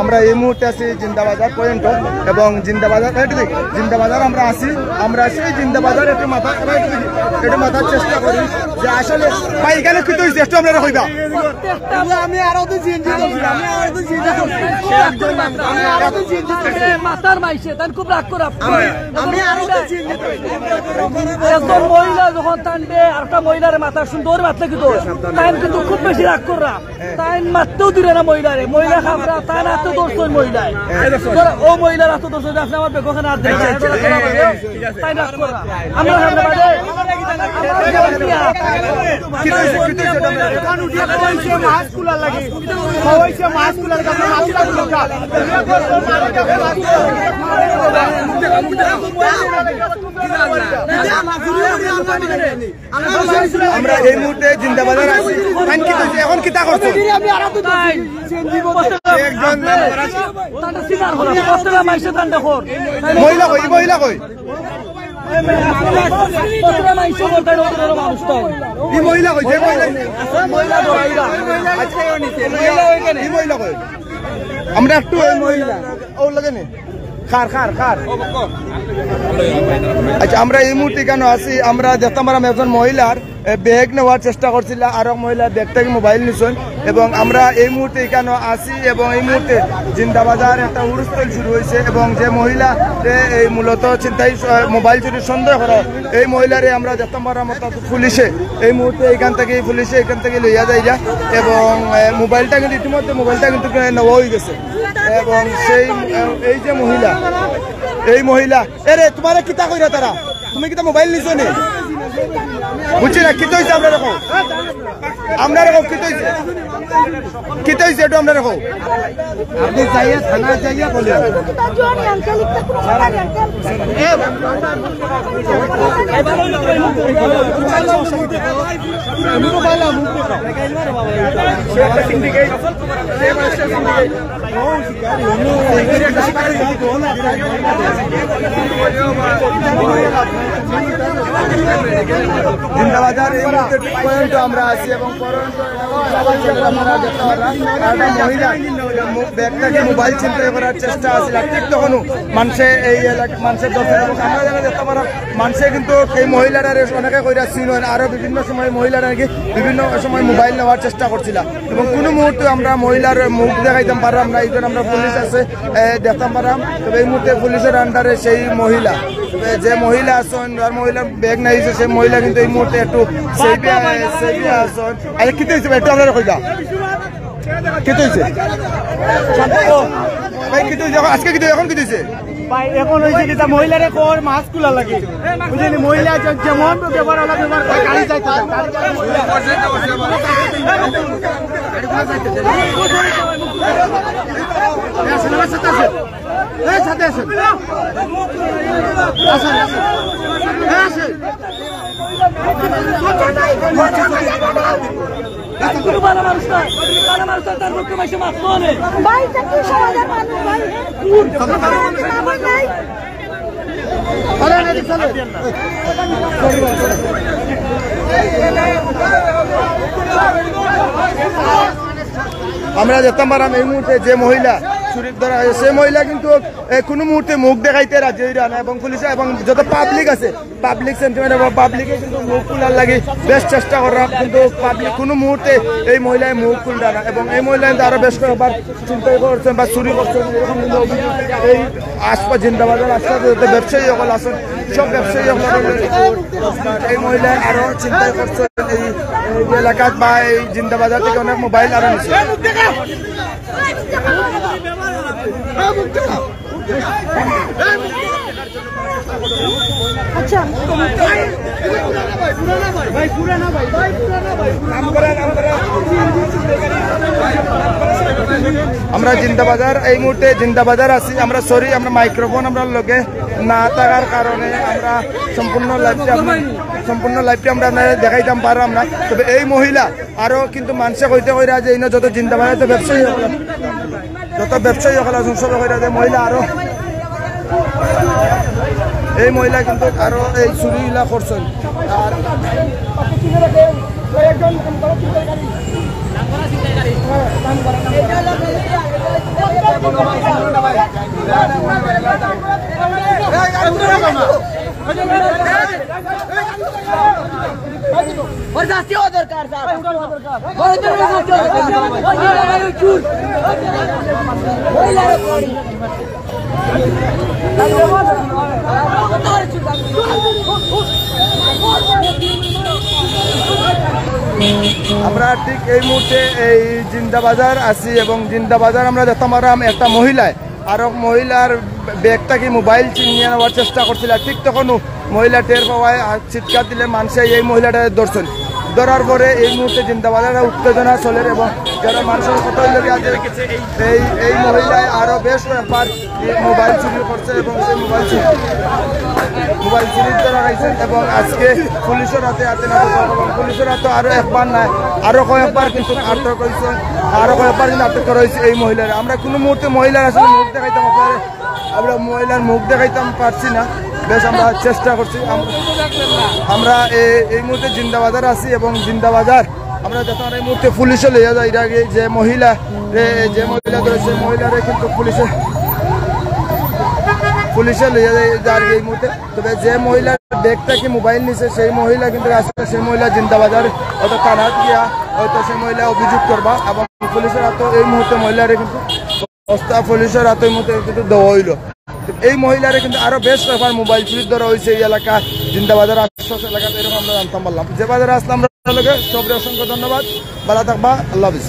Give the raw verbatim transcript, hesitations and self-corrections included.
আমরা এই মুহূর্তে আছি জিন্দাবাজার পয়েন্ট এবং জিন্দাবাজার, এই তো দেখি, জিন্দাবাজার আমরা আছি। আমরা সেই জিন্দাবাজার একটু মাথা, এই তো দেখি, একটু মাথার চেষ্টা করি যে আসলে ভাই এখানে কি তো হয়েছে একটু আপনারা কইবা। আমি আরো তো জিন্দি করছি, আমি আরো তো জিন্দি করছি। আমি আরো তো জিন্দি করছি। মাথার মাইছে, তাই খুব রাগ করা। আমি আরো তো জিন্দি করছি। একজন মহিলা যখন টানবে, আর একটা মহিলার মাথা সুন্দর মাতলে কি দোষ? তাই কিন্তু খুব বেশি রাগ কররা। তাই মাততেও দিলে না মহিলারে, মহিলা খাবরা, তাই না তো দোষ ওই মহিলায়। ধরো, ও মহিলার এত দোষ হইলে আপনি আমার বেগকে আর দেবেন না। তাই রাগ কররা। আমরা সামনে বাদে। কি তো হয়েছে, কি তো হয়েছে, এটা আমরা এখন উঠিয়া কইছে মাছ কুলার লাগি। কইছে মাছ কুলার কাছে মাছ কুলার লাগি। আমরা এই মুহূর্তে জিন্দাবাজার আছি। এখন কি তো হয়েছে? এখন কিতা করছো? একজন তান্ডা সিনার হলো, কতটা মাইসে তান্ডা খোর। মহিলা কই? এই মহিলা কই? কতটা মাইসে খোর, তাই ওদের আরো মানুষ তো। এই মহিলা কই? যে মহিলা? মহিলা দৌড়াইলা। আচ্ছা, এই মহিলা কই? আমরা একটু ওই মহিলা, ওর লগে নি। খার, খার, খার। আচ্ছা, আমরা এই মুহূর্তে এখানে আছি, আমরা দেখতাম পারলাম একজন মহিলার, এ, ব্যাগ নেওয়ার চেষ্টা করছিল, আরো মহিলা ব্যাগ থেকে মোবাইল নিছেন, এবং আমরা এই মুহূর্তে এখানে আছি এবং এই মুহূর্তে জিন্দাবাজার একটা হুলস্থুল শুরু হয়েছে এবং যে মহিলা, এ, এই মূলত ছিনতাই, এ, মোবাইল চুরির সন্দেহ করা, এই মহিলারে আমরা দেখতাম পারলাম অর্থাৎ পুলিশে এই মুহূর্তে এখান থেকে, পুলিশে এখান থেকে লইয়া যাইরা এবং, এ, মোবাইলটা কিন্তু ইতিমধ্যে মোবাইলটা কিন্তু নেওয়া হয়ে গেছে। এবং সেই, এ, এই যে মহিলা, এই মহিলা, এরে তোমারে কিতা কইরা তারা? তুমি কিতা মোবাইল নিছো নি? বুঝছি না, কিতা হইছে আপনারা কও? আপনারা কও, কিতা হইছে? কিতা হইছে একটু আপনারা কও? আপনি যাইয়া, থানা যাইয়া বলে। জিন্দাবাজার এই মুহূর্তে পর্যন্ত আমরা আছি এবং পরন্ত একটা মহিলা মুখ, ব্যাগ থেকে মোবাইল ছিনতাই করার চেষ্টা আছে। ঠিক তখনও মানুষে এই এলাকা, মানুষের দর্শন এবং আমরা যারা দেখতে পারা, মানুষে কিন্তু এই মহিলাটারে অনেকে কইরা চিনন, আরো বিভিন্ন সময় মহিলারা নাকি বিভিন্ন সময় মোবাইল নেওয়ার চেষ্টা করছিলা এবং কোনো মুহূর্তে আমরা মহিলার মুখ দেখাইতাম পারলাম না। এই জন্য আমরা পুলিশ আছে, এ, দেখতাম পারলাম। তবে এই মুহূর্তে পুলিশের আন্ডারে সেই মহিলা, তবে যে মহিলা আছেন, যার মহিলার ব্যাগ নাই, সেই মহিলা কিন্তু এই মুহূর্তে একটু সেফে, সেফে আছেন। আরে, কিতা হইছে ভাই? একটু আপনারা কইবা। কিতা হইছে? ভাই, কিতা হইছে? এখন, আজকে কিতা, এখন কিতা হইছে? ভাই, এখন হইছে কিতা, মহিলারে কর মাছ কুলা লাগে। বুঝলি, মহিলা যে-, যেমন ব্যবহার হলো, ব্যবহার করে গাড়ি যাইতে দেয়, গাড়ি যাইতে দেয়। এই, সাথে আছে। আসেন, আসেন। এই, আসেন। কোনো ভালো মানুষ না, ভালো মানুষ না, তার মুখে মাসে মাছ তো নেই। ভাই, এটা কি সমাজের মানুষ, ভাই? আমার নাই। আমরা দেখতাম পারলাম এই মুহূর্তে যে মহিলা চুরি ধরা হয়েছে, সেই মহিলা কিন্তু এ, কোনো মুহূর্তে মুখ দেখাইতে রাজি হইরা না এবং পুলিশ এবং যত পাবলিক আছে, পাবলিক সেন্টিমেন্ট এবং পাবলিকে কিন্তু মুখ খোলার লাগি বেশ চেষ্টা করা, কিন্তু পাবলিক কোনো মুহূর্তে এই মহিলায় মুখ খুলরা না এবং এই মহিলায় কিন্তু আরো বেশ কয়েকবার ছিনতাই করছেন বা চুরি করছেন, এরকম কিন্তু অভিযোগ। এই আশপাশ জিন্দাবাজার আশপাশে যত ব্যবসায়ী সকল আছেন, সব ব্যবসায়ী সকল এই মহিলায় আরো ছিনতাই করছেন এই, এই এলাকাত বা এই জিন্দাবাজার থেকে অনেক মোবাইল আরো নিচ্ছে। আচ্ছা। আমরা জিন্দাবাজার, এই মুহূর্তে জিন্দাবাজার আছি আমরা। সরি, আমরা মাইক্রোফোন আমরা লগে না থাকার কারণে আমরা সম্পূর্ণ লাইভটা, সম্পূর্ণ লাইভটা আমরা আপনাদের দেখাইতাম পারলাম না। তবে এই মহিলা আরো কিন্তু মানষে কইতে কইরা যে ইনো যত জিন্দাবাজার, যত ব্যবসায়ী সকল, যত ব্যবসায়ী সকল আছেন, সবে কইরা যে মহিলা আরো, এই মহিলা কিন্তু আরো এই চুরি ইলা করছেন। আর ওর শাস্তি হওয়া দরকার, স্যার। ওর শাস্তি হওয়া দরকার। ওই চুর। ওই লাড়ো। আমরা ঠিক এই মুহূর্তে এই জিন্দাবাজার আছি এবং জিন্দাবাজার আমরা দেখতাম পারলাম একটা মহিলায় আরক মহিলার ব্যাগ থাকি মোবাইল ছিনিয়া নেওয়ার চেষ্টা করছিল। ঠিক তখনও মহিলা টের পাওয়ায় আর চিৎকার দিলে মানষে এই মহিলাটারে ধরছেন। ধরার পরে এই মুহূর্তে জিন্দাবাজারে উত্তেজনা চলের এবং যারা মানুষের কথা হইল গিয়া যে এই, এই মহিলায় আরো বেশ কয়েকবার এই মোবাইল চুরি করছে এবং সেই মোবাইল চুরি, মোবাইল চুরি ধরা হয়েছে এবং আজকে পুলিশের হাতে হাতে নাতে এবং পুলিশের হাতে আরো একবার নাই, আরো কয়েকবার কিন্তু আটক হয়েছে, আরো কয়েকবার কিন্তু আটক করা হয়েছে এই মহিলারা। আমরা কোনো মুহূর্তে মহিলার আসলে মুখ দেখাইতাম আপনারা, আমরা মহিলার মুখ দেখাইতাম পারছি না। বেশ, আমরা চেষ্টা করছি। আম-, আমরা এ-, এই মুহূর্তে জিন্দাবাজার আছি এবং জিন্দাবাজার আমরা যখন এই মুহূর্তে পুলিশে লইয়া যাই, এর আগে যে মহিলা, এ, যে মহিলা ধরেছে, সেই মহিলারে কিন্তু পুলিশে, পুলিশে লইয়া যাই, যার এই মুহূর্তে। তবে যে মহিলার ব্যাগ থাকি মোবাইল নিছে, সেই মহিলা কিন্তু আজকে সেই মহিলা জিন্দাবাজার অর্থাৎ থানাত গিয়া হয়তো সেই মহিলা অভিযোগ করবা এবং পুলিশের হাতে এই মুহূর্তে মহিলারে কিন্তু অবস্থা পুলিশের হাতে এই মুহূর্তে কিন্তু দেওয়া হইল। এই মহিলারে কিন্তু আরো বেশ কয়েকবার মোবাইল চুরি ধরা হয়েছে এই এলাকা, জিন্দাবাজার আশপাশ এলাকাতে, এরকম আমরা জানতাম পারলাম। যে বাজারে আসলাম আমরা লগে সবরে অসংখ্য ধন্যবাদ, ভালো থাকবা, আল্লাহ হাফিজ।